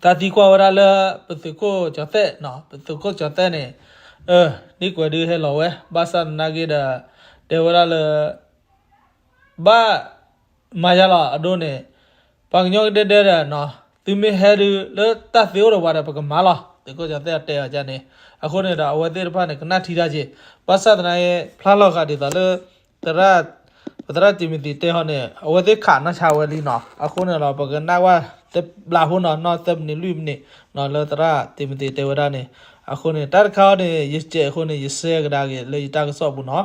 တၢ်သံကွၢ်ဝဲဒၣ်လၢ ပသုးခိၣ်ကၠီၤသဲးနီၤ, ပသုးခိၣ်ကၠီၤသဲးန့ၣ် ဒ်ကွဲးဒုးဟဲလီၤဝဲ ဘၣ်ဆၣ်သနာ်က့ဒီး တဲဝဲဒၣ်လၢ ဘၣ်မၤယါလီၤအဒိန့ၣ် ပှၤကညီကဒဲဒဲဒီးနီၤ, သုမ့ၢ်ဟဲဒုးလၢတၢ်သ့အိၣ်ဒီးပှၤဒီး ပကမၤလီၤ, သုးခိၣ်ကၠီၤသဲးတဲအီၤဒ်န့ၣ်. အဃိန့ၣ်ဒီး အဝဲသ့ၣ်တဖၣ်န့ၣ် ကနၣ်ထံတၢ်က့ၤ, ဘၣ်ဆၣ်သနာ်က့ ဖျါလီၤဃာ်ဒ်သိးလၢ သရၣ် ပသရၣ်တံၤမသံးတဲဟီန့ၣ် အဝဲသ့ၣ်ခးနီၢ်ဆါဝဲလံနီၤ. အဃိန့ၣ်ဒီး ပကနၣ်ကွၢ်တဘျီဖိနီၤ, နီၢ်သၢမံးနံးလွံၢ်မံးနံးနီၤ လၢသရၣ်တံၤမသံးတဲဝဲဒၣ်န့ၣ်. အဃိန့ၣ် တၢ်တခါအံၤန့ၣ် ယစဲးအဃိန့ၣ် ယစဲးကဒါက့ၤလၢယတၢ်ကစီၣ်ပူၤနီၤ.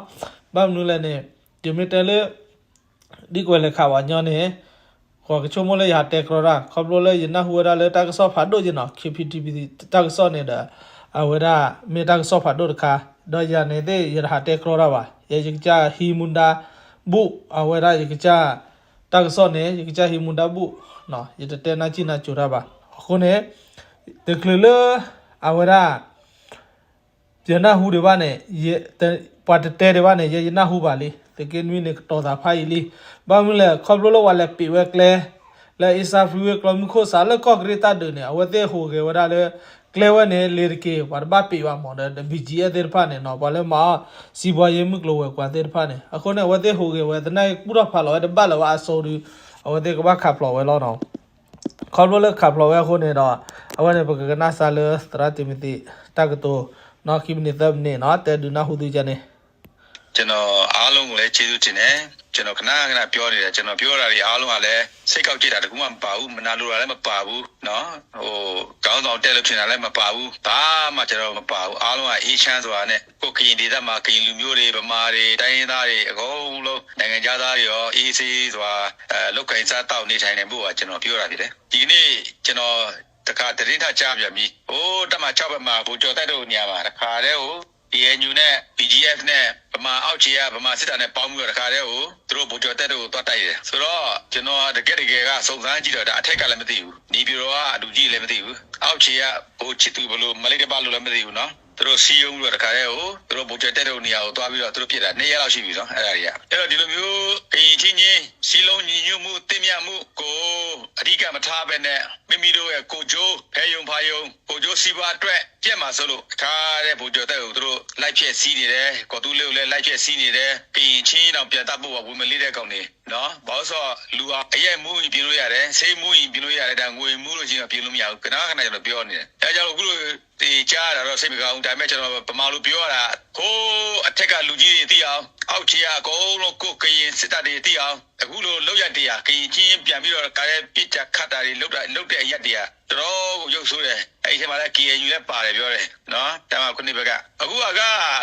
ဘၣ်မနုၤလဲၣ်န့ၣ် ယမ့ၢ်တဲလၢ ဒ်ကွဲးလဲၤခးပှၤကညီန့ၣ် ပှၤကဆိကမိၣ်လၢယဟးတဲကြီတၢ် ခီဖျိလၢယနၢ်ဟူဝဲဒၣ်လၢတၢ်ကစီၣ်ဖးဒိၣ်က့ၤနီၤ, ခ့ဖံထံဖံ တၢ်ကစီၣ်န့ၣ်ဒီး အဝဲဒၣ်မ့ၢ်တၢ်ကစီၣ်ဖးဒိၣ်တခါ, ဒီးယၤန့ၣ်သ့ၣ် ယတဟးတဲကြီတၢ်ဘၣ်. ယဲယကစၢ်ဟံးမူဒါဘူၣ်, အဝဲဒၣ်ယကစၢ် တၢ်ကစီၣ်န့ၣ် ယကစၢ်ဟံးမူဒါဘူၣ်, ယတတဲနၢ်စံၣ်နၢ်စိၤတၢ်ဘၣ်. အဃိန့ၣ် တချုးလၢ အဝဲဒၣ် ယနၢ်ဟူဒံးဘၣ်န့ၣ် ပှၤတတဲဒံးဘၣ်န့ၣ် ယဲယနၢ်ဟူဘၣ်လံ. သုးက့နွံန့ၣ် ကတီၤသးဖးယံာ်လံ. ဘၣ်မနုၤလဲၣ် ခီဖျိလၢပှၤလဲၤပံးဝဲကျဲ လၢ Asia Freeway ကျီမုၢ်ခိၣ်စးလၢကီၢ်ကရ့ၣ်တၢ်ဒုးန့ၣ် အဝဲသ့ၣ်ဟူးဂဲၤဝဲဒၣ်လၢ ကျဲဝဲန့ၣ် လ့ၤတက့ၤ ပှၤတဘၣ်ပံးဘၣ်မးဒီး ဒီး ဘီၣ်ကၠံအဲၣ် သ့ၣ်တဖၣ်န့ၣ်နီၤ, ပှၤလၢမၤအီၣ် စံးဘှါယဲ မုၢ်ကျိၤဝဲၤကွာ်သ့ၣ်တဖၣ်န့ၣ်. အဃိန့ၣ် အဝဲသ့ၣ်ဟူးဂဲၤဝဲ သနာ်က့ကူၣ်ထီၣ်ဖးလီၤဝဲတဘၣ်လၢၤဘၣ်အစိၤဒီး အဝဲသ့ၣ်ကဘၣ်ခးဖျိးဝဲလီၤနီၤ. ခီဖျိလၢခးဖျိးဝဲအဃိန့ၣ်ဒီး အဝဲန့ၣ် ပကကနၣ်စၢ်လၢသရၣ်တံၤမသံး တၢ်ကတိၤ နီၢ်ခံမံးနံးသၢမံးနံးနီၤ တဲဒုးနၢ်ဟူသုကန့ၣ်. ကျွန်တော်အားလုံးကိုလည်းကျေးဇူးတင်တယ်. ကျွန်တော်ခဏခဏပြောနေတာ ကျွန်တော်ပြောတာတွေအားလုံးကလည်းစိတ်ကောက်ကြည့်တာတစ်ခုမှမပါဘူး, မနာလိုတာလည်းမပါဘူးနော်. ဟိုခေါင်းဆောင်တက်လို့ထင်တာလည်းမပါဘူး, ဘာမှကျွန်တော်မပါဘူး. အားလုံးကအေးချမ်းစွာနဲ့ကိုယ့်ကရင်ဒေသမှာကရင်လူမျိုးတွေဗမာတွေတိုင်းရင်းသားတွေအကုန်လုံးနိုင်ငံခြားသားတွေရောအေးဆေးစွာအဲလုပ်ကိုင်စားသောက်နေထိုင်နိုင်ဖို့ကကျွန်တော်ပြောတာဖြစ်တယ်. ဒီကနေ့ကျွန်တော်တခါသတင်းထပ်ကြားပြန်ပြီ. ဟိုတပ်မဟာခြောက်ဘက်မှာဗိုလ်ချုပ်တိုက်တို့နေရာမှာတခါတည်းဟို KNU နဲ့ BGF နဲ့ဗမာအောက်ခြေကဗမာစစ်တပ်နဲ့ပေါင်းပြီးတော့တခါတည်းဟိုသူတို့ဗိုလ်ချုပ်တိုက်တို့ကိုသွားတိုက်တယ်ဆိုတော့ကျွန်တော်တကယ်တကယ်ကစုံစမ်းကြည့်တော့ဒါအထက်ကလည်းမသိဘူးနေပြည်တော်ကအတူကြီးလည်းမသိဘူးအောက်ခြေကဟိုချစ်သူဘလို့မလေးတပါလို့လည်းမသိဘူးနော်. သူတို့စည်းရုံးပြီးတော့တခါတည်းဟိုသူတို့ဗိုလ်ချုပ်တိုက်တို့နေရာကိုသွားပြီးတော့သူတို့ပြစ်တာနှစ်ရက်လောက်ရှိပြီနော်အဲ့ဒါတွေကအဲ့တော့ဒီလိုမျိုးကရင်ချင်းချင်းစည်းလုံးညီညွတ်မှုသင့်မြတ်မှုကိုအဓိကမထားဘဲနဲ့မိမိတို့ရဲ့ကိုယ်ကျိုးဖဲယုံဖာယုံကိုယ်ကျိုးစီးပွားအတွက်ပြက်မှာစိုးလို့အခါတဲ့ဗိုလ်ချုပ်တိုက်ကိုသူတို့လိုက်ဖြက်စီးနေတယ်ကော်သူလေးကိုလည်းလိုက်ဖြက်စီးနေတယ်ကရင်ချင်းတောင်ပြန်တပ်ဖို့ပါဝင်မလေးတဲ့ကောင်တွေနော်ဘာလို့ဆိုလူဟာအရက်မူရင်ပြင်လို့ရတယ်ဆေးမူရင်ပြင်လို့ရတယ်ဒါငွေမူလို့ရှိရင်တော့ပြင်လို့မရဘူးခဏခဏကျွန်တော်ပြောနေတယ်အဲကြောင့်အခုလိုတေကြားတာတော့စိတ်မကောင်းဘူးဒါပေမဲ့ကျွန်တော်ဗမာလိုပြောရတာဟိုးအထက်ကလူကြီးတွေသိအောင်အောက်ခြေကအကုန်လုံးကိုကရင်စစ်တပ်တွေသိအောင်အခုလိုလောက်ရတရားကရင်ချင်းပြန်ပြီးတော့ကားတဲ့ပြစ်ချခတ်တာတွေလောက်တာလောက်တဲ့အရက်တရားတော်တော်ကိုရုပ်ဆိုးတယ်အဲ့ဒီထဲမှာလည်း KNU လည်းပါတယ်ပြောတယ်နော်တမန်ခုနှစ်ဘက်ကအခုက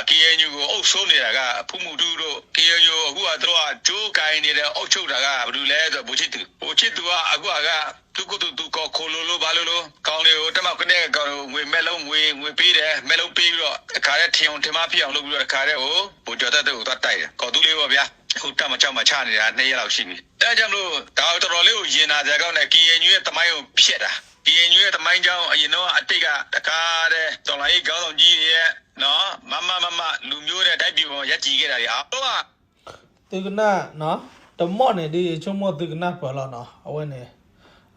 KNU ကိုအုပ်စိုးနေတာကဖူးမူတူတို့ KNU အခုကသူတို့ကကြိုးကင်နေတယ်အုပ်ချုပ်တာကဘယ်သူလဲဆိုတော့ဘူချစ်သူဘူချစ်သူကအခုကသူကသူကသူကသူကခေါ်ခိုလိုလိုဘာလိုလိုကောင်းတွေကိုတမန်ခုနှစ်ကောင်ငွေမဲလုံးငွေငွေပေးတယ်မဲလုံးပေးပြီးတော့အခါတဲ့ထင်အောင်ထင်မှားဖြစ်အောင်လုပ်ပြီးတော့အခါတဲ့ဟိုဘူကျော်တက်တူကိုသွားတိုက်တယ်ကော်သူလေးပေါ့ဗျာအခုတမန်ချောက်မှာချနေတာနှစ်ရက်လောက်ရှိပြီအဲကြောင့်မလို့ဒါတော်တော်လေးကိုရင်နာစရာကောင်းတယ် KNU ရဲ့တမိုင်းကိုဖျက်တာ KNU ရဲ့တမိုင်းကြောင်းအရင်တော့အတိတ်ကတခါတဲ့တော်လှန်ရေးခေါင်းဆောင်ကြီးတွေရဲ့နော်မမမမလူမျိုးနဲ့တိုက်ပြည်ပေါ်မှာရပ်တည်ခဲ့တာတွေအားလုံးကသုကနၣ်နီၤ တမီၢ်န့ၣ်ဒ်ယဆိကမိၣ်သုကနၣ်ပၢၢ်လီၤနီၤ အဝဲန့ၣ်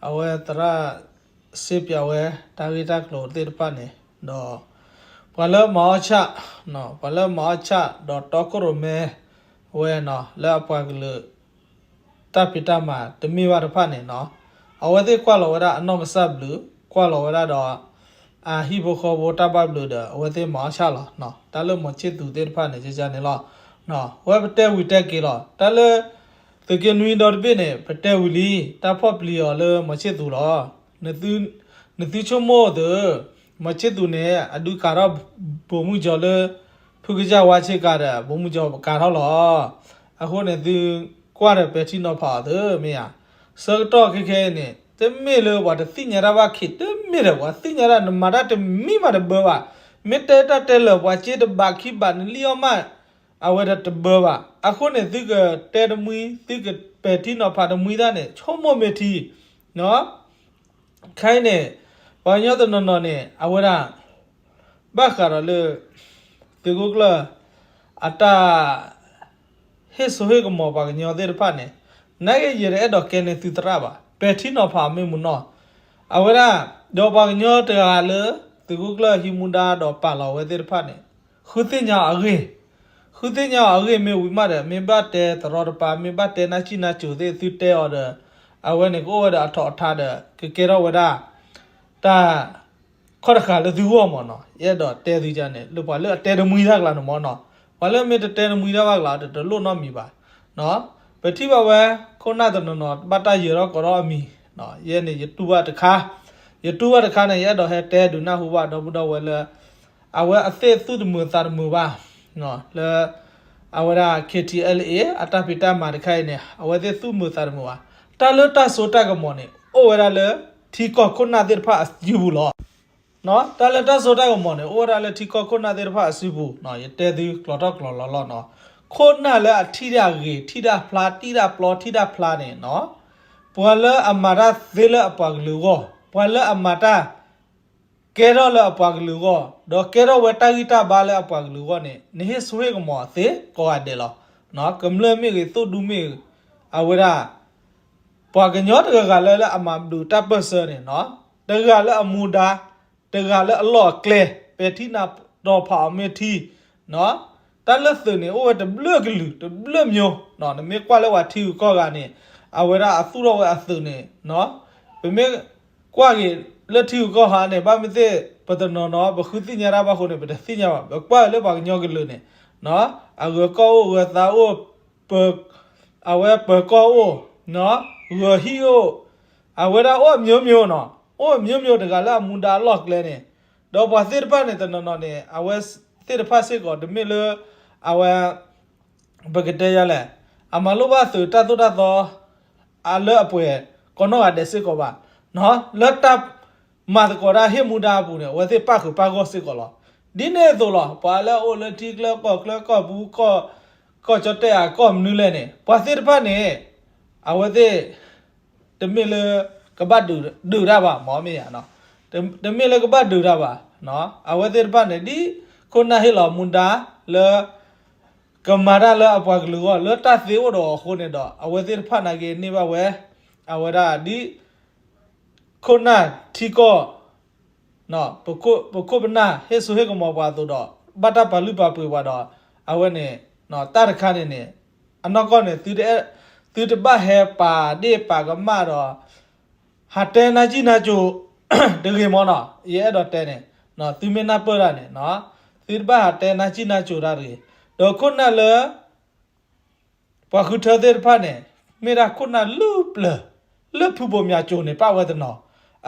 အဝဲသရၣ်စ့ပၠးဝဲတၢ်ဂ့ၢ်တၢ်ကျိၤသ့ၣ်တဖၣ်န့ၣ် ဒီး ပှၤလၢမၤအီၣ်ဆၣ် ပှၤလၢမၤအီၣ်ဆၣ်ဒီးတီခိၣ်ရိၣ်မဲဝဲနီၤ လၢအပှၤကလုာ် တၢ်ဖံးတၢ်မၤတမ့ၢ်ဘၣ်တဖၣ်န့ၣ်နီၤ အဝဲသ့ၣ်ကွၢ်လီၤဝဲဒၣ်အနီၢ်ကစၢ်ဘျုး ကွၢ်လီၤဝဲဒၣ်ဒီး အဟံၣ်ဖိဃီဖိတၢ်ဘၣ်ဘျုးဒီး အဝဲသ့ၣ်မၤအီၣ်ဆၣ်လီၤ. တၢ်လၢမီၤဆ့ၣ်သူးသ့ၣ်တဖၣ်န့ၣ် ကကန့ၣ်လီၤ. ဝဲပတဲဝံၤတဲက့ၤလီၤ. တၢ်လၢ သုးက့နွံဒီတဘ့ၣ်န့ၣ် ပတဲဝံၤလံ တၢ်ဖီၣ်ပျံၤအီၤလၢမီၤဆ့ၣ်သူးလီၤ. နသုဆိကမိၣ်သု မီၤဆ့ၣ်သူးန့ၣ် အဒုးကးထီၣ် ဗိုလ်မှူးချုပ် လၢ ဖုကစၢ်ဝါဆ့ကၤဒီး ဗိုလ်မှူးချုပ် ကးထီၣ်လီၤ. အဃိန့ၣ် သုကွၢ်ဒီးပဲာ်ထံနီၤဖးအီၤသု မ့ၢ်ဧါ. ဆၢကတီၢ်ခဲခဲအံၤန့ၣ် တမ့ၢ်လၢပှၤတသ့ၣ်ညါတၢ်ဘၣ်ခံး တမ့ၢ်ဒီးပှၤသ့ၣ်ညါတၢ် နမၤတၢ်တမံၤမးတဘၢဘၣ်. မ့ၢ်တဲတၢ်တဲလၢာ်ပှၤစ့တဘးခံဘး နလံၣ်အီၣ်မး အဝဲဒီးတဘၢဘၣ်. အဃိန့ၣ် သုကတဲတမှံ သုကပဲာ်ထံနီၤဖးတမှံတၢ်န့ၣ် ဆိကမိၣ်မ့ၢ်ထံ ခဲအံၤန့ၣ် ပှၤကညီတနီၤနီၤန့ၣ် အဝဲဒၣ် ဘၣ်ဃးဒီးလၢ သုးခိၣ်ကျၢၢ် အတၢ် ဟ့ၣ်စိဟ့ၣ်ကမီၤပှၤကညီသ့ၣ်တဖၣ်န့ၣ် နာ်က့ယတအဲၣ်ဒိးကဲန့ၢ်သုသရၣ်ဘၣ်. ပဲာ်ထံနီၤဖးမ့ၢ်မနုၤနီၤ အဝဲဒၣ် ဒီးပှၤကညီတဂၤလၢ သုးခိၣ်ကျၢၢ်ဟံးမူဒါဒီးပာ်လီၤဝဲသ့ၣ်တဖၣ်န့ၣ် ဃုသ့ၣ်ညါအဂ့ၢ်, ဃုသ့ၣ်ညါအဂ့ၢ်မ့ၢ်ဝံၤမးဒီး မ့ၢ်ဘၣ်တဲသရီတပါ မ့ၢ်ဘၣ်တဲနၢ်စံၣ်နၢ်စိၤသ့ၣ် သုတဲအီၤဒီး အဝဲန့ၣ်ကအိၣ်ဝဲဒီးအထီးအထါဒီး ကကဲထီၣ်ဝဲဒၣ် တၢ် ခီၣ်တဃာ်လၢသုဂီၢ်မ့ၢ်နီၤ. ယအဲၣ်ဒိးတဲသုန့ၣ် လၢပှၤလၢအတဲတမှံတၢ်ကျါန့ၣ်မ့ၢ်နီၤ, ပှၤလၢမ့ၢ်တတဲတမှံတၢ်ဘၣ်ကျါ တတလိၣ်နီတမံၤဘၣ်. ပထံၣ်ဘၣ်ဝဲ ခိၣ်နၢ်တနီၤနီၤ ဘၣ်တၢ်ယၢၤထီၣ်ကီးထီၣ်အမံၤ, ယဲန့ၣ် ယတူၢ်ဘၣ်တခါ, ယတူၢ်ဘၣ်တခါန့ၣ် ယအဲၣ်ဒိးဟဲတဲဒုးနၢ်ဟူဘၣ်ဒီပုၢ်ဒီဝဲၢ်လၢ အဝဲအသ့ၣ်သူၣ်တမုာ်သးတမုာ်ဘၣ် လၢ အဝဲဒၣ် K T L A အတၢ်ဖံးတၢ်မၤတခါအံၤန့ၣ် အဝဲသ့ၣ်သူၣ်မုာ်သးတမုာ်ဘၣ်. တၢ်လၢတၢ်စိတၢ်ကမီၤန့ၣ် အိၣ်ဝဲဒၣ်လၢ ထံကီၢ်ခိၣ်နၢ်သ့ၣ်တဖၣ်အစုပူၤလီၤ. တၢ်လၢတၢ်စိတၢ်ကမီၤန့ၣ် အိၣ်ဝဲဒၣ်လၢထံကီၢ်ခိၣ်နၢ်သ့ၣ်တဖၣ်အစုပူၤ, ယတဲသုကျိၤထီၣ်ကျိၤလီၤလီၤနီၤ. ခိၣ်နၢ်လၢအထံၣ်တၢ်ဂ့ၤ ထံၣ်တၢ်ဖျါ ထံၣ်တၢ်ပျီ ထံၣ်တၢ်ဖျါန့ၣ်နီၤ, ပှၤလၢအမၤတၢ်သ့လၢအပှၤကလုာ်အဂီၢ်, ပှၤလၢအမၤတၢ် ကဲထီၣ်လၢအပှၤကလုာ်အဂီၢ်, ဒီးကဲထီၣ်ဝဲတၢ်ဂံၢ်တၢ်ဘါလၢအပှၤကလုာ်အဂီၢ်န့ၣ် နဟ့ၣ်စိဟ့ၣ်ကမီၤအသ့ကိးဂၤဒဲးလီၤ. ကမျၢၢ်မ့ၢ်ဂ့ၤ သိၣ်ဒူမ့ၢ်ဂ့ၤ, အဝဲဒၣ် ပှၤကညီတဂၤဂၤလၢ လၢအမၤဒုးတၢ်ပၢၢ်ဆၢန့ၣ်နီၤ, တဂၤလၢအမူဒါ, တဂၤလၢအလီၢ်အကျဲ, ပဲာ်ထံနီၤဖးအီၤမ့ၢ်ထံ, တၢ်လၢသုးန့ၣ် အိၣ်ဝဲတဘျုးကလုာ် တဘျုးမျိုး, နမ့ၢ်ကွၢ်လၢပှၤထံဂုၤကီၢ်ဂၤန့ၣ် အဝဲဒၣ်အသူၣ်ထီၣ်ဝဲအသုးန့ၣ် ပမ့ၢ်ကွၢ်က့ၤလၢထံဂုၤကီၢ်ဂၤန့ၣ် ဘၣ်မ့ၢ်သ့ၣ် ပတနီၤနီၤ ပဃုသ့ၣ်ညါတၢ်ဘၣ်အဃိန့ၣ် ပတသ့ၣ်ညါဘၣ်. ပကွၢ်လၢပှၤကညီကလုာ်န့ၣ် အဂၢၤကီၢ်အိၣ် ဂၢၤသးအိၣ်, အဝဲပၢၤကီၢ်အိၣ်, ဂၢၤဟံၣ်အိၣ်, အဝဲဒၣ်အိၣ်အမျိုးမျိုးနီၤ, အိၣ်အမျိုးမျိုး တဂၤလၢအမူဒါအလီၢ်ကျဲန့ၣ်, ဒီးပှၤသ့ၣ်တဖၣ်န့ၣ် တနီၤနီၤန့ၣ် အဝဲသ့ၣ်တဖၣ်စ့ၢ်ကီး တမ့ၢ်လၢ အဝဲ ပကတဲယၤလဲၣ်, အမၤလိဘၣ်သုးတၢ်သိၣ်တၢ်သီ အလၢအပှဲၤ ကိးနီၢ်ဂၤဒဲးစ့ၢ်ကီးဘၣ်, လၢတၢ်မၤသကိးတၢ်ဟ့ၣ်မူဒါအပူၤန့ၣ် အဝဲသ့ၣ်ပၣ်ဃုာ်ပၣ်ဂီၢ်စ့ၢ်ကီးလီၤ. ဒ်န့ၣ်အသိးလီၤ ပှၤလၢအအိၣ်လၢထံကျါကီၢ်ကျါ ကီၢ်ပူၤကီၢ်, ကီၢ်ကၠီၣ်တဲၣ်ဧါ ကီၢ်မနုၤလဲၣ်န့ၣ် ပှၤသ့ၣ်တဖၣ်န့ၣ် အဝဲသ့ၣ် တမ့ၢ်လၢ ကဘၣ်ဒုးတၢ်ဘၣ် မ့ၢ်မ့ၢ်ဧါ, တမ့ၢ်လၢကဘၣ်ဒုးတၢ်ဘၣ်, အဝဲသ့ၣ်တဖၣ်န့ၣ် ဒ်ခိၣ်နၢ်ဟ့ၣ်လီၤမူဒါလၢ ကမၤတၢ်လၢအပှၤကလုာ်အဂီၢ် လၢတၢ်သ့အိၣ်ဒီးအဃိန့ၣ်ဒီး အဝဲသ့ၣ်တဖၣ်နာ်က့န့ၢ်ဘၣ်ဝဲ အဝဲဒၣ်ဒ် ခိၣ်နၢ်ထံကီၢ် ပခိၣ်ပနၢ်ဟ့ၣ်စိဟ့ၣ်ကမီၤပှၤအသိးဒီး ဘၣ်တၢ်ပာ်လုၢ်ပာ်ပှ့ၤပှၤဒီး အဝဲန့ၣ် တၢ်တခါန့ၣ်န့ၣ် အနီၢ်ကီၢ်န့ၣ် သုတဘၣ်ဟဲပာ်ဒ့ၣ်ပာ်ကမၣ်ဒီး ဟးတဲနါကံၣ်နါကိၤ တဂ့ၤမ့ၢ်နီၤ, ယအဲၣ်ဒိးတဲန့ၣ် သုမ့ၢ်နၢ်ပၢၢ်တၢ်န့ၣ် သုတဘၣ်ဟးတဲနါကံၣ်နါကိၤတၢ်တဂ့ၤ, ဒီးခိၣ်နၢ်လၢ ပှၤဃုထၢသ့ၣ်တဖၣ်န့ၣ် မ့ၢ်ဒၣ်ခိၣ်နၢ်လုၢ်ပျၢၤ လၢဖုဘိးမၠးကိၤန့ၣ် ပၣ်ဝဲတနီၤ,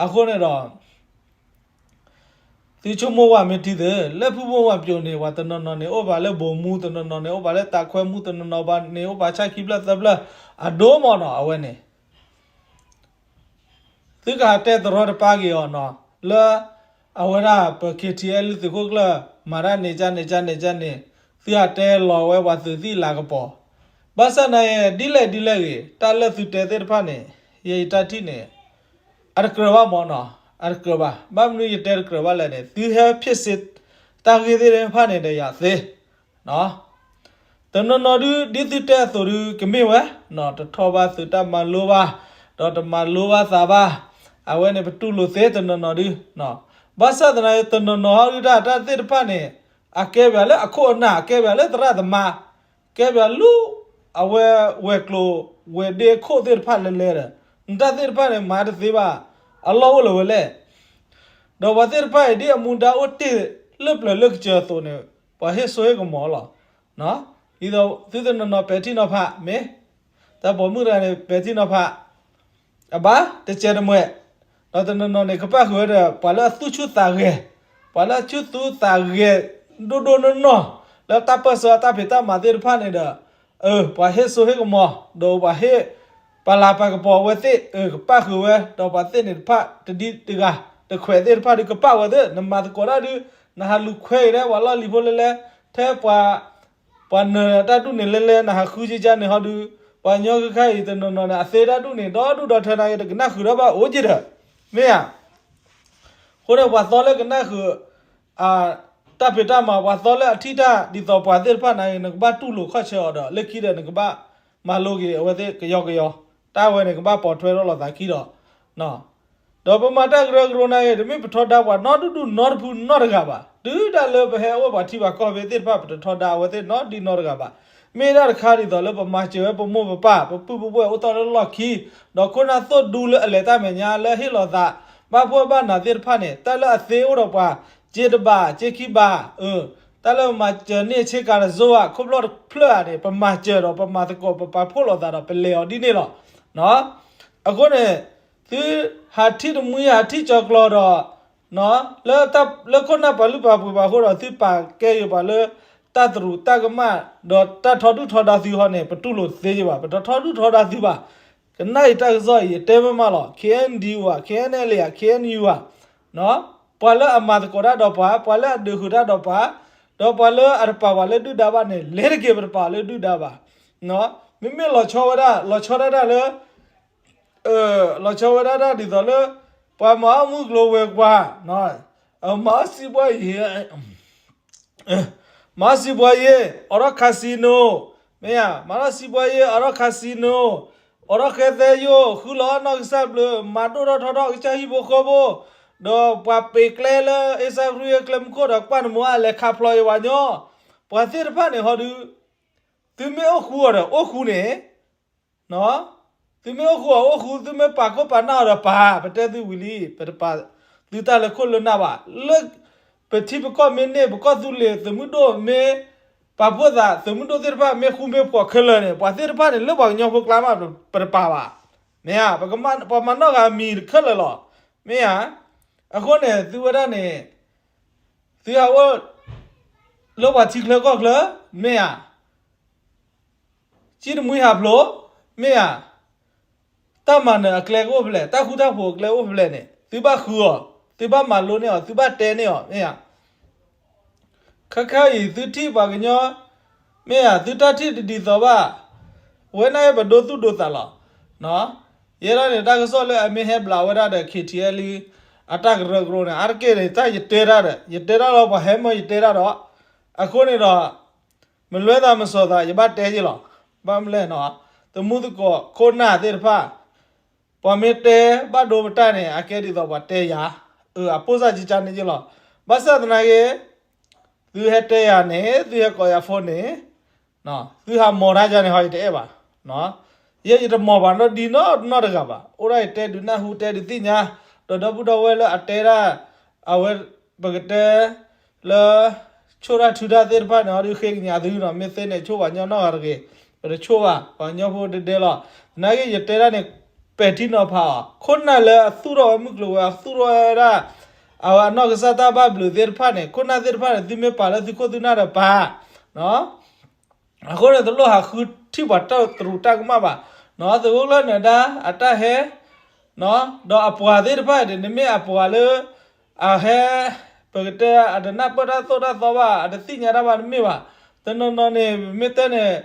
အဃိန့ၣ်ဒီး သုဆိကမိၣ်ဝဲမ့ၢ်ထံသု လၢဖုဘိးမၠးကိၤန့ၣ် ပှၤတနီၤနီၤန့ၣ် အိၣ်ပှၤလၢဘိးမူ တနီၤနီၤန့ၣ် အိၣ်ပှၤလၢတၢ်ခွဲမူ တနီၤနီၤဘၣ်န့ၣ် အိၣ်ပှၤဆၣ်ခံဖျၢၣ်သၢဖျၢၣ် အဒိၣ်မးနီၤ အဝဲန့ၣ် သုကဟးတဲတရီတပါက့ၤအီၤနီၤ, လၢ အဝဲဒၣ်ပ K T L သုးခိၣ်ကျၢၢ် မၤတၢ်န့ၣ်ကန့ၣ်ကန့ၣ်ကန့ၣ်, သုဟးတဲလီၤဝဲပှၤသုးသံၣ်လၤကပီၤ, ဘၣ်ဆၣ်သနာ်က့ ဒ်လဲၣ်ဒ်လဲၣ်ဂ့ၤ တၢ်လၢသုတဲသ့ၣ်တဖၣ်န့ၣ် ယဲယတၢ်ထံၣ်န့ၣ် အတကြၢးဘၣ်မ့ၢ်နီၤ, အတကြၢးဘၣ်. ဘၣ်မနုၤယတဲတကြၢးဘၣ်လဲၣ်န့ၣ် သုဟဲဖံးစ့ တၢ်ဂ့ၢ်သ့ၣ်တဖၣ်န့ၣ်ဒီးယၤသ့ တနီၤနီၤဒု ဒ်သုတဲအသိးဒု ကမ့ၢ်ဝဲ, တထီၣ်ဘၣ်သုးတၢ်မၤလိဘၣ်, ဒီးတမၤလိဘၣ်သးဘၣ်, အဝဲန့ၣ်ပတူၢ်လိာ်သ့တနီၤနီၤဒု, ဘၣ်ဆၣ်သနာ်က့ တနီၤနီၤဟီဒု တၢ်တၢ်သ့ၣ်တဖၣ်န့ၣ် အကဲပှၤလၢအခိၣ်အနၢ် အကဲပှၤလၢသရၣ်သမါ, ကဲပှၤလၢ အဝဲဝဲၤကျိၤ ဝဲၤဒ့ခိၣ်သ့ၣ်တဖၣ်လဲၤလဲၤဒီး နတၢ်သ့ၣ်တဖၣ်န့ၣ် မၤတသ့ဘၣ်, အလီၢ်အိၣ်လၢၤဝဲလဲၣ် ဒီးပှၤသ့ၣ်တဖၣ်အံၤ ဒ်အမူဒါအိၣ်တ့ၢ်လၢပျၢၤလၢကစၢၤအသိးန့ၣ် ပှၤဟ့ၣ်စိဟ့ၣ်ကမီၤလီၤ. ဒ်သိးသုတနီၤနီၤပဲာ်ထံနီၤဖး မ့ၢ် တၢ်ပိာ်မုၣ်တဂၤန့ၣ် ပဲာ်ထံနီၤဖး အဘၣ်တစဲးတမှဲး, ဒီးတနီၤနီၤန့ၣ် ကပၣ်ဃုာ်ဝဲဒီး ပှၤလၢအသူၣ်ဆူၣ်သးဂဲၤ, ပှၤလၢအဆူၣ်သူသးဂဲၤ ဒိၣ်ဒိၣ်နီၢ်နီၢ် လၢတၢ်ပၢၢ်ဆၢအတၢ်ဖံးတၢ်မၤသ့ၣ်တဖၣ်န့ၣ်ဒီး အ ပှၤဟ့ၣ်စိဟ့ၣ်ကမီၤ ဒီးပှၤဟ့ၣ် ပှၤလၤပှၤကပီၤအဝဲသ့ၣ် အ ကပၣ်ဃုာ်ဝဲ ဒီးပှၤသ့ၣ်န့ၣ်တဖၣ် တဒံတဂၤ တခွဲးသ့ၣ်တဖၣ်ဒုးကပၣ်ဝဲသ့ၣ် နမၤသကိးတၢ်ဒုး နဟးလူၤခွဲက့ၤဒၣ်ပှၤလီၢ်လံၤဖိလဲလဲ ထဲပှၤ ပှၤနၢၤတၢ်ဒူၣ်န့ၣ်လဲလဲ နဟးဃုကကါန့ၣ်ဟီဒုး ပှၤကညီခဲခါအံၤတနီၤနီၤန့ၣ် အသ့တၢ်ဒူၣ်န့ၣ် ဒီဒူၣ်ဒီထၢနာ်က့ တကနၣ်ဃုာ်ဒီးဘၣ်အိၣ်က့ၤဒီး မ့ၢ်ဧါ. အဃိန့ၣ် ပှၤသီလၢကနၣ်ဃုာ် တၢ်ဖံးတၢ်မၤ ပှၤသီလၢအထံၣ်တၢ်ဒ်သိးပှၤသ့ၣ်တဖၣ်နာ်က့ နကဘၣ်တူၢ်လိာ်ခီၣ်ဆၢအီၤဒီး လၢခံဒီးနကဘၣ်မၤလိက့ၤအဝဲသ့ၣ်ကယီကယီ တၢ်ဝဲန့ၣ် ကဘၣ်ပိာ်ထွဲထီၣ်လိာ်သးခံဒီး ဒီးပမၤတၢ်ကရၢကရိန့ၣ်ဂ့ၤ တမ့ၢ်ပထီဒါပှၤနီတဒူၣ်နီတဖုနီတဂၤဘၣ်. တုၤဒၣ်လၢပဟဲအိၣ်ပှၤထံပှၤကီၢ်ဖဲသ့ၣ်တဖၣ် ပတထီဒါအဝဲသ့ၣ်နီတဒူၣ်နီတဂၤဘၣ်. မ့ၢ်ဒၣ်တခါဒ်သိးလၢပမၤစၢၤဝဲပမိၢ်ပပၢ် ပပုၢ်ပဝဲၢ်အိၣ်တီၢ်လၢလီၢ်ခံ, ဒီးခိၣ်နၢ်သိၣ်ဒူလၢအလဲၤတၢ်မဲာ်ညါလၢဟ့ၣ်လီၤသး ဘၣ်ဖှီၣ်ဘၣ်နးသ့ၣ်တဖၣ်န့ၣ် တၢ်လၢအသ့အိၣ်ဒီးပှၤ စ့တဘးစ့ခံဘး အ တၢ်လၢပမၤစၢၤန့ၢ်ဆ့ကၤတစိဧါ ခိၣ်ဖျီၣ်တဖျၢၣ်ဧါန့ၣ် ပမၤစၢၤဒီးပမၤသကိး ပပာ်ဖှိၣ်လိာ်သးဒီးပလဲၤအီၤဒ်န့ၣ်လီၤ. အဃိန့ၣ် သုဟးထံၣ်တမှံဟးထံၣ်ကၠီၤကျီၤဒီး လၢခိၣ်နၢ်ပာ်လုၢ်ပာ်ပှ့ၤပှၤအဃိဒီး သုပာ်ကဲယုာ်ပှၤလၢ တၢ်တရူးတၢ်ကမၣ် ဒီးတၢ်ထီဒုၣ်ထီဒါသုဟီန့ၣ် ပတူၢ်လိာ်သ့ယဘၣ် ပတထီဒုၣ်ထီဒါသုဘၣ်. ကနၣ်အံၤတၢ်ကစီၣ်အံၤ ယတဲမ့ၢ်မးလီၤ K N D O ဧါ K N L A ဧါ K N U ဧါ ပှၤလၢအမၤသကိးတၢ်ဒီးပှၤ ပှၤလၢအဒုးဃုာ်တၢ်ဒီးပှၤ ဒီးပှၤလၢအတပာ်ပှၤလၢဒုၣ်ဒါဘၣ်န့ၣ် လဲၤတက့ၤ ပတပာ်လၢဒုၣ်ဒါဘၣ်. မ့မ့ၢ်လီၤဆီဝဲဒၣ် လီၤဆီဒၣ်တၢ်လၢ လီၤဆီဝဲဒၣ်တၢ်ဒ်သိးလၢ ပှၤမၤအီၣ်မုၢ်ကျိၤဝဲၤကွာ် မၤအီၣ်စံးပှၤယ့ မၤအီၣ်စံးပှၤယ့ အိးထီၣ် casino မ့ၢ်ဧါ မၤထီၣ်စံးပှၤယ့ အိးထီၣ် casino အိးထီၣ်ဃဲသဲယိၣ် ဃုလီၤအီၣ်နီၢ်ကစၢ်ဘျုး မၤဒိၣ်ထီၣ်ထီထီၣ်ကစၢ်ဟံၣ်ဖိဃီဖိ ဒီးပှၤပ့ၤကျဲလၢ အ့စၢ်ဖရံ ကျဲမုၢ်ခိၣ်ဒီးကွၢ်နမူအလဲၤခးဖျိးယဝၤညီ ပှၤသ့ၣ်တဖၣ်န့ၣ်ဟီဒု သုမ့ၢ်အိၣ်ဃူအီၤဒီးအိၣ်ဃူန့ၣ် သုမ့ၢ်အိၣ်ဃူအီၤအိၣ်ဃူ သုမ့ၢ်ပာ်ခိၣ်ပာ်နၢ်အီၤဒီးပာ် ပတဲသုဝံၤလံ ပတပာ်သုတၢ်လၢခိၣ်လၢနၢ်ဘၣ်. လၢပထံပကီၢ်မ့ၢ်န့ၢ် ပကီၢ်သူလ့ၤသုးမုၢ်ဒိၣ်မ့ၢ်ပာ်ဖှိၣ်သး သုးမုၢ်ဒိၣ်သ့ၣ်တဖၣ်မ့ၢ်ဃူမ့ၢ်ဖိးခဲလၢာ်န့ၣ် ပှၤသ့ၣ်တဖၣ်န့ၣ် လၢပှၤကညီဖိကျါမး ပတပာ်ဘၣ်. မ့ၢ်ဧါ ပှၤမၤနီၢ်ဂၤမံၤခဲလၢာ်လီၤ. မ့ၢ်ဧါ အဃိန့ၣ် သုဝဲဒၣ်န့ၣ် သုဟးအိၣ် လၢပှၤထံချၢကီၢ်ချၢ မ့ၢ်ဧါ စံၣ်တမှံဟးဖျိး မ့ၢ်ဧါ တၢ်မၤနၢၤအကျဲကအိၣ်ဖဲလဲၣ် တၢ်ဃူတၢ်ဖိးအကျဲအိၣ်ဖဲလဲၣ်န့ၣ် သုဘၣ်ဃုအီၤ သုဘၣ်မၤလိန့ၢ်အီၤ သုဘၣ်တဲန့ၢ်အီၤ မ့ၢ်ဧါ ခဲခါအံၤ သုထံၣ်ပှၤကညီ မ့ၢ်ဧါ သုတၢ်ထံၣ်တဒ်သိးဘၣ် ဝဲန့ၣ်ပဒိသူၣ်ဒိသးလီၤ. ယဲဒၣ်န့ၣ် တၢ်ကစီၣ်လၢအမ့ၢ်ဟဲဘျးဝဲဒၣ်ဒီး K T L အတၢ်ကရၢကရိန့ၣ် အါတက့ၢ်န့ၣ် တၢ်ယတဲတၢ်ဒီး ယတဲတၢ်လီၤ ပှၤဟဲမၢယတဲတၢ်ဒီး အဃိန့ၣ်ဒီး မလွဲသးမစီၤသး ယဘၣ်တဲယ့ၢ်လီၤ. ဘၣ်မနုၤလဲၣ်နီၤ သမူသကိးခိၣ်နၢ်သ့ၣ်တဖၣ် ပှၤမ့ၢ်တဲဘၣ်ဒိပတၢ်န့ၣ် အကဲဒ်သိးပှၤတဲယၤ အပိၢ်စၢ်ကကါန့ၣ်ယ့ၢ်လီၤ. ဘၣ်ဆၣ်သနာ်က့ သုဟဲတဲယၤန့ၣ် သုဟဲကိးယၤဖိန့ၣ် သုဟးမီၤတၢ်ယၤန့ၣ်ဟီ ယတအဲၣ်ဘၣ်. ယဲယတမီၤဘၣ်နီၢ်ဒံနီၢ်နီတဂၤဘၣ်. အိၣ်ဒၣ်ယတဲဒုးနၢ်ဟူတဲဒုးသ့ၣ်ညါ ဒီးဒီပုၢ်ဒီဝဲၢ်လၢအတဲဒၣ် အဝဲ ပကတဲ လၢ ဆိၣ်တၢ်ထုတၢ်သ့ၣ်တဖၣ်န့ၣ် အီၤဒုးဃ့ကညးသုနီၤ မ့ၢ်သ့န့ၣ် ဆိၣ်ပှၤကညီနီၢ်ဂၤတဂ့ၤ ပတဆိၣ်ဘၣ် ပှၤကညီဖိဒဲဒဲလီၤ. သနာ်က့ ယတဲဒၣ်န့ၣ် ပဲာ်ထံနီၤဖးအီၤ ခိၣ်နၢ်လၢအသူၣ်ထီၣ်ဝဲမုၢ်ကျိၤဝဲၤ အသူၣ်ထီၣ်ဝဲဒၣ် အဝဲအနီၢ်ကစၢ်တၢ်ဘၣ်ဘျုးသ့ၣ်တဖၣ်န့ၣ် ခိၣ်နၢ်သ့ၣ်တဖၣ်န့ၣ် သုမ့ၢ်ပာ်လၢသုခိၣ်သုနၢ်ဒီးပာ် အဃိန့ၣ် တလိၣ်ဟးဃုထံၣ်ပှၤတၢ်တရူးတၢ်ကမၣ်ဘၣ်. သုးခိၣ်ကျၢၢ်နၢၤဒါ အတၢ်ဟဲ ဒီးအပှၤသ့ၣ်တဖၣ်န့ၣ် နမ့ၢ်အပှၤလၢ အဟဲ ပကတဲ အတနၢ်ပၢၢ်တၢ်သိၣ်တၢ်သီဘၣ် အတသ့ၣ်ညါတၢ်ဘၣ်တမ့ၢ်ဘၣ်. တနီၤနီၤန့ၣ် မ့ၢ်တဲန့ၣ်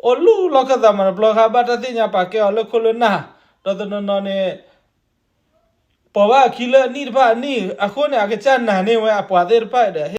အိၣ်လူလီၢ်ခၢၣ်သးမၤတဘျီဃီ ဘၣ်တၢ်သ့ၣ်ညါပာ်ကဲအီၤလၢခိၣ်လၢနၢ်, ဒီးတနီၤနီၤန့ၣ် ပိာ်ဘၣ်အခံလၢအနံၣ်တဖၣ်အနံၣ် အဃိန့ၣ် အကစၢ်နာ်န့ၢ်ဝဲအပှၤသ့ၣ်တဖၣ်ဒီး